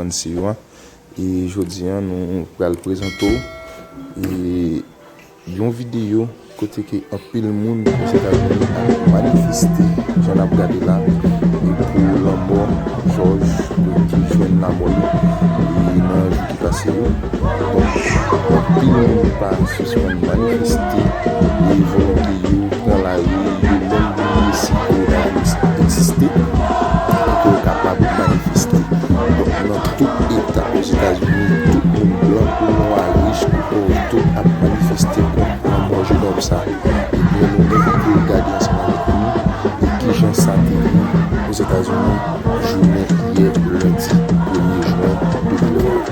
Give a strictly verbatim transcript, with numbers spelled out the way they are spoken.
Fanse yo a. E jodi a, nou pral prezante w, e, yon videyo kote ke anpil moun Ozetazini ap manifeste, jan n ap gade la, e pou lanmò Jòj ki jwenn lanmò li, e nan jou ki pase yo. Donk, anpil moun pa sispann manifeste, e volonte yo pran lari, yo menm bliye si kowonaviris egziste, pou ke yo kapab manifeste. Donk, nan tout eta Ozetazini, tout moun blan kou nwa, rich kou pòv, tout ap manifeste kont lanmò jenòm sa. Ebyen, nou envite w gade ansanm avèk nou e kijan sa te ye Ozetazini jounen yè lendi premye jen de mil ven.